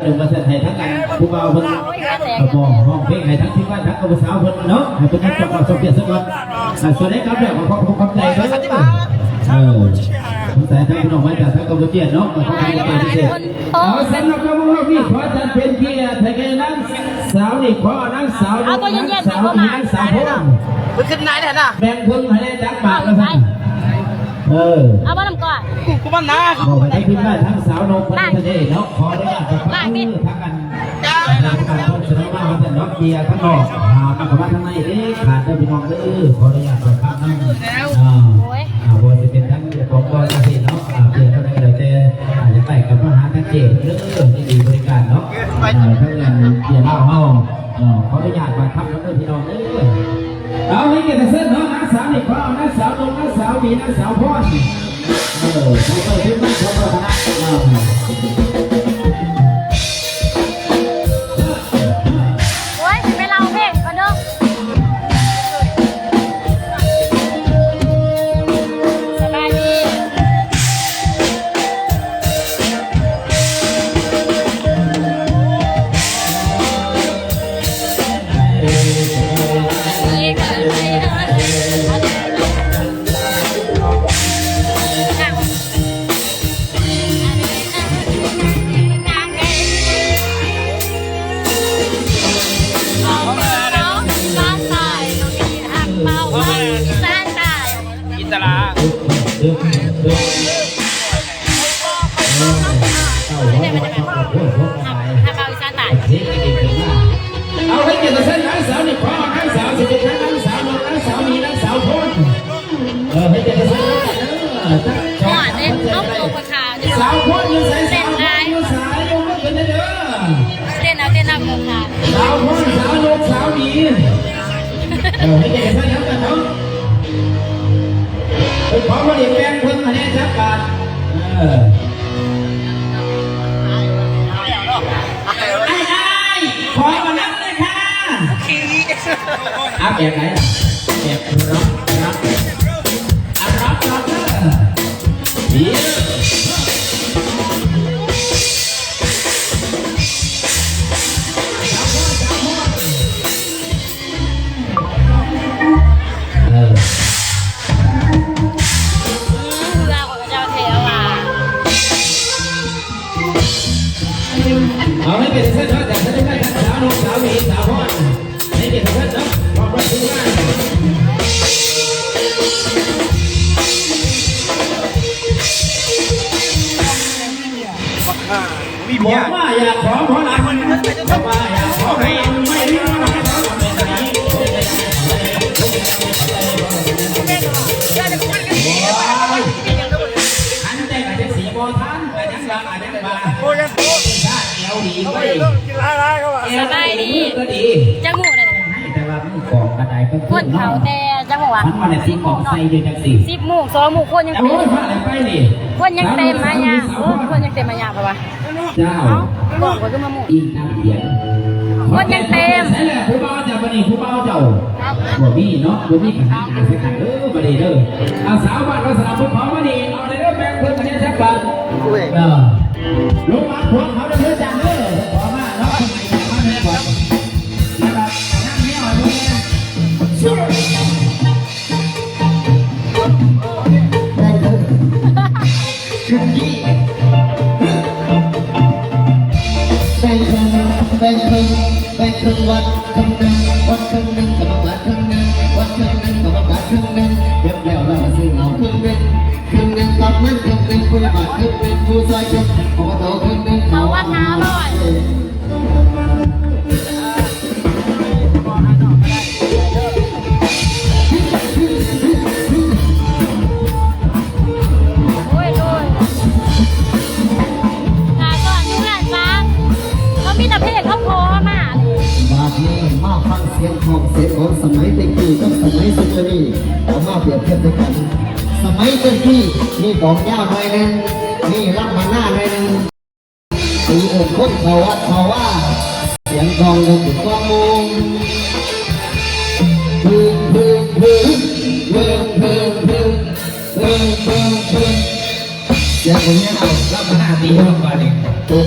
ເອີ ວ່າຊັ້ນ ໃຫ້ທາງອັນຜູ້ບ່າວເພິ່ນ ເອີ ຮ້ອງເພງໃຫ້ທາງທີມງານທາງກຳມະສາວເພິ່ນເນາະ ໃຫ້ເພິ່ນໄດ້ປະກອບສອງເພງຊະກ່ອນ. ອ່າ ສ່ວນໃນການແບບຂອງຂອບຄຸນຂອບໃຈເດີ. ເອີ ສງໄສທາງພີ່ນ້ອງມາຈາກທາງກຳປູເຈຍເນາະ ຂໍຂອບໃຈພິເສດ. ເອົາ ສຳລັບການມອບນີ້ ຂໍຈັດເປັນກຽດໃຫ້ແກ່ນາງສາວນີ້ ຂໍນາງສາວ ເອົາ ນາງສາວ ນາງສາວພອນ ເພິ່ນຂຶ້ນນາຍແທ້ນະ ແບ່ງເພິ່ນໃຫ້ໄດ້ຈັກບາດວ່າຊັ້ນ. ເອີ ເອົາມານຳກ່ອນ ກູມັນນະ ບອກໃຫ້ທີມງານທາງສາວນົກເພິ່ນເດ້ເນາະ ຂໍອະນຸຍາດປະທານທາງອັນ ທາງການໂຄສະນາມາວ່າຊັ້ນເນາະ ເກຍທາງນອກ ຫ້າມເຂົ້າມາທາງໃນເດັດຂາດເດີພີ່ນ້ອງເດີ. ຂໍອະນຸຍາດປະທານນຳ ອ່າ ໂອ້ຍ ອ່າ ບໍ່ວ່າຊິເປັນທາງເຈົ້າຂອງບ່ອນເອເຊຍເນາະ ອ່າ ເກຍທາງໃດກໍແລ້ວແຕ່ ອ່າ ຢາກໄດ້ກໍມາຫາທາງເກເພິ່ນເດີ ຍິນດີບໍລິການເນາະ ອ່າ ທາງອັນເກຍລາວເຮົາ ຂໍອະນຸຍາດປະທານນຳເດີພີ່ນ້ອງເດີ. ເອົາ ໃຫ້ກຽດເຊີນເນາະ ນາງສາວນີ້ ຂໍເອົານາງສາວນົກ ນາງສາວໝີ ນາງສາວພອນ ເອີ ເຂົ້າໄປເປັນນາງສາວພອນນະ. ໂອ້ຍ ຊິໄປເລົ່າເພງກ່ອນເດີ. ສະບາຍດີ. ອິດຕະລາ ເອົາໃຫ້ກຽດເຊີນນາງສາວນີ້ ຂໍນາງສາວ ຊິເປັນນາງສາວນົກ ນາງສາວໝີ ນາງສາວພອນ ເອີ ໃຫ້ກຽດເຊີນນາງສາວເດີ. ສາວພອນຢູ່ໃສ? ສາວພອນຢູ່ໃສ? ຍົກມືຂຶ້ນເດີ. ເຕັ້ນເອົາ ເຕັ້ນເອົາ ສາວພອນ ສາວນົກ ສາວໝີ ເອີ ໃຫ້ກຽດເຊີນນາງສາວເນາະ. ເພິ່ນຂໍມາເຮັດແບ່ງເພິ່ນມາແດ່ຈັກບາດ. ເອີ ອ້າຍໆ ຂໍມານຳເລີຍຄ່ະ. ອາ ແບບໃດ? ແບບລັອກ ລັອກ ອາ ລັອກ ລັອກເດີ. ເອີ ເອົາໃຫ້ເປັນເຊັ່ນນັ້ນ ຈາກສະເດັດແມ່ທັງສາວນົກ ສາວໝີ ສາວພອນ ໃຫ້ເປັນເຊັ່ນນັ້ນ ຂອບພະຄຸນຫຼາຍ. ບັກຫ່າ ມີເມຍ ບໍ່ມາຢາກຂອງ ບໍ່ມາຢາກຂອງ ບໍ່ມາຢາກຂອງ ໃຫ້ໄປນີ້ ອັນແຕ່ກໍຈະເສຍບໍ່ທັນ ກໍຍັງວ່າ ກໍຍັງວ່າ ໂອ້ຍ ຊາດແອວດີເວີຍ ກິນຫຼາຍໆ ເຂົາວ່າ ສະບາຍດີ ກໍດີ ຈັກໝູ່ນະນີ້ ໃຫ້ແຕ່ວ່າມີຂອງກະໄດເພິ່ນ ຄົນເຂົາແຕ່ຈັກໝູ່ວະ ມັນວ່າແຫຼະ ຊິຂອງໃສ່ຢູ່ຈັງຊີ້ ສິບໝູ່ ສອງໝູ່ ຄົນຍັງ ໂອ້ຍ ພາໄດ້ໄປນີ້ ຄົນຍັງເຕັມມາຍາມ ຄົນຍັງເຕັມມາຍາມ ເພາະວ່າ ເຈົ້າ ເອົ້າ ກອງຂ້ອຍຄືມາໝູ່ ອີກນຳດຽວ ຄົນຍັງເຕັມ ໃສແຫຼະ ຜູ້ບ່າວເຈົ້າ ບັດນີ້ຜູ້ບ່າວເຈົ້າ ບໍ່ມີເນາະ ບໍ່ມີ ກໍຫັນໜ້າໃສ່ກັນເດີ ບັດນີ້ເດີ ອາ ສາວບ້ານວັດສະໜາມ ພວກເຂົາມານີ້ ເອົາໄດ້ເດີ ແບ່ງເພິ່ນມາເຮັດຈັກບາດ ເອີ ລົງມາພວກເຂົາເດີ ເດີຈານເດີ ຂໍມາເນາະ ເພິ່ນໃຫ້ມາແມ່ນບໍ່ ແລ້ວກໍນຳແນວໃຫ້ເພິ່ນແດ່ ແບ່ງເຄິ່ງ ແບ່ງເຄິ່ງ ແບ່ງເຄິ່ງວັດເຄິ່ງໜຶ່ງ ວັດເຄິ່ງໜຶ່ງ ກຳມະບານເຄິ່ງໜຶ່ງ ວັດເຄິ່ງໜຶ່ງ ກຳມະບານເຄິ່ງໜຶ່ງ ເກັບແລ້ວ ແລ້ວກໍຊື້ເອົາເຄິ່ງໜຶ່ງ ເຄິ່ງໜຶ່ງ ກຳນັນເຄິ່ງໜຶ່ງ ຜູ້ໃຫຍ່ບ້ານເຄິ່ງໜຶ່ງ ຜູ້ຊ່ອຍເຄິ່ງໜຶ່ງ ອົບະຕ ເຄິ່ງໜຶ່ງ ເຂົ້າວັດຫ້າຮ້ອຍ ໂອ້ຍ ໂອ້ຍ ຖ້າສອນຢູ່ເຮືອນຊາ ກໍມີແຕ່ເພງເຂົາຂໍມາເລີຍ ບາດນີ້ມາຟັງສຽງຮ້ອງສຽງຂອງສະໄໝແຕ່ກີ້ກັບສະໄໝຊຸມມື້ນີ້ ເອົາມາປຽບທຽບໃສ່ກັນ ສະໄໝແຕ່ກີ້ມີກອງຍາວໜ້ອຍໜຶ່ງ ມີລຳມານາໜ້ອຍໜຶ່ງ ຕີອົງຄົນເຂົ້າວັດເຂົ້າວາ ສຽງກອງນົກກອງໂມງ ເພິ່ງ ເພິ່ງ ເພິ່ງ ເພິ່ງ ເພິ່ງ ເພິ່ງ ເພິ່ງ ເພິ່ງ ສຽງຄົນຍາວ ລຳມານາຕີຮອດບາດນີ້ ເພິ່ງ.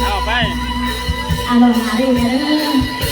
ເອົາໄປ ອາລົມມາເດີ້ ມາເດີ້.